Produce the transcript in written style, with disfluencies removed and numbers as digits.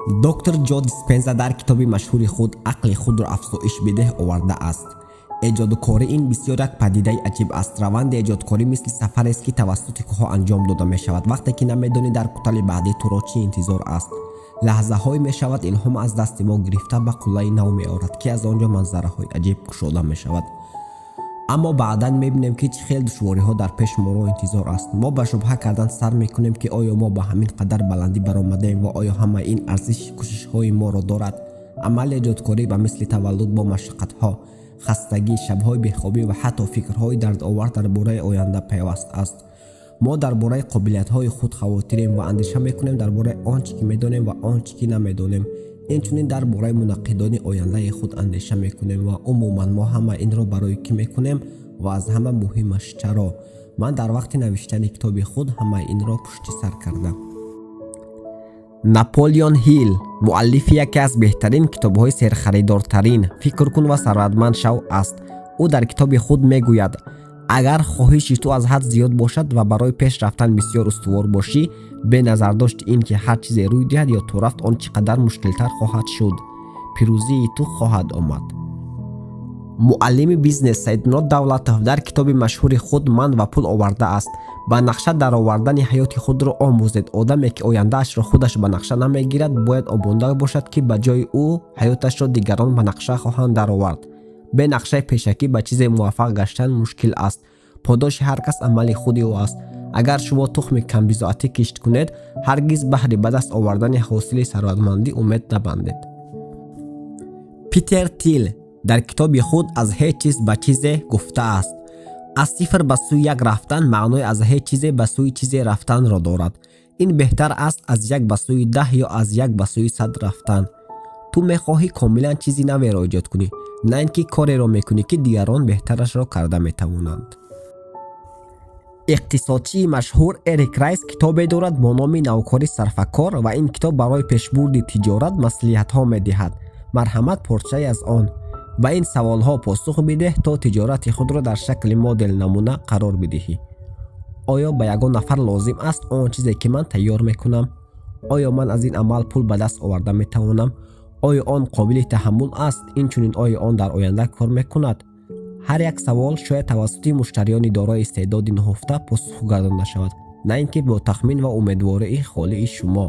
Доктор Ҷо Диспенза дар китоби машҳури худ «Ақли худро афзоиш бидеҳ» овардааст. Эҷодкорӣ ин бисёр як падидаи аҷиб аст. Раванди эҷодкорӣ мисли сафарест, ки тавассути кӯҳҳо анҷом дода мешавад, вақте ки намедонӣ дар кутали баъдӣ туро чӣ интизор аст. Лаҳзаҳое мешавад илҳом аз дасти мо гирифта ба қуллаи нав меорад, ки аз он ҷо манзараҳои аҷиб кушода мешавад. Аммо баъдан мебинем, ки чӣ хел душвориҳо дар пеш моро интизор аст. Мо ба шубҳа кардан сар мекунем, ки оё мо ба ҳамин қадар баландӣ баромадаем ва оё ҳамаи ин арзиши кӯшишҳои моро дорад. Амали эҷодкорӣ ба мисли таваллуд бо машаққатҳо, хастагӣ, шабҳои бехобӣ ва ҳатто фикрҳои дардовар дар бораи оянда пайваст аст. Мо дар бораи қобилиятҳои худ хавотирем ва андеша мекунем дар бораи он чӣ ки медонем ва он чӣ ки намедонем. Инчунин дар бораи мунаққидони ояндаи худ андеша мекунем ва умуман мо ҳама инро барои кӣ мекунем ва аз ҳама муҳимаш чаро. Ман дар вақти навиштани китоби худ ҳамаи инро пушти сар кардам. Наполеон Ҳилл муаллифи яке аз беҳтарин китобҳои серхаридортарин «Фикр кун ва сарватманд шав» аст. Ӯ дар китоби худ мегӯяд: агар хоҳиши ту аз ҳад зиёд бошад ва барои пеш рафтан бисёр устувор бошӣ, бе назардошти ин ки ҳар чизе рӯй диҳад ё торафт он чӣ қадар мушкилтар хоҳад шуд, пирӯзии ту хоҳад омад. Муаллими бизнес Саидмурод Давлатов дар китоби машҳури худ «Ман ва пул» овардааст: ба нақша даровардани ҳаёти худро омӯзед. Одаме, ки ояндаашро худаш ба нақша намегирад, бояд омода бошад, ки ба ҷои ӯ ҳаёташро дигарон ба нақша хоҳанд даровард. Бе нақшаи пешакӣ ба чизе муваффақ гаштан мушкил аст. Подоши ҳар кас амали худи ӯ аст. Агар шумо тухми камбизоатӣ кишт кунед, ҳаргиз баҳри ба даст овардани ҳосили сарватмандӣ умед набандед. Питер Тил дар китоби худ «Аз ҳеҷ чиз ба чизе» гуфтааст: аз сифр ба сӯи як рафтан маънои аз ҳеҷ чизе ба сӯи чизе рафтанро дорад. Ин беҳтар аст аз 1 ба сӯи 10 ё аз 1 ба сӯи 100 рафтан. Ту мехоҳӣ комилан чизи наверо эҷод кунӣ, на ин ки кореро мекунӣ, ки дигарон беҳтарашро карда метавонанд. Иқтисодчии машҳур Эрик Райс китобе дорад бо номи «Навкори сарфакор» ва ин китоб барои пешбурди тиҷорат маслиҳатҳо медиҳад. Марҳамат, порчае аз он. Ба ин саволҳо посух бидеҳ, то тиҷорати худро дар шакли модел намуна қарор бидиҳӣ. Оё ба ягон нафар лозим аст он чизе, ки ман тайёр мекунам? Оё ман аз ин амал пул ба даст оварда метавонам? Оё он қобили таҳаммул аст? Инчунин оё он дар оянда кор мекунад? Ҳар як савол шояд тавассути муштариёни дорои истеъдоди нуҳуфта посух гардонда шавад, на ин ки бо тахмин ва умедвории холии шумо.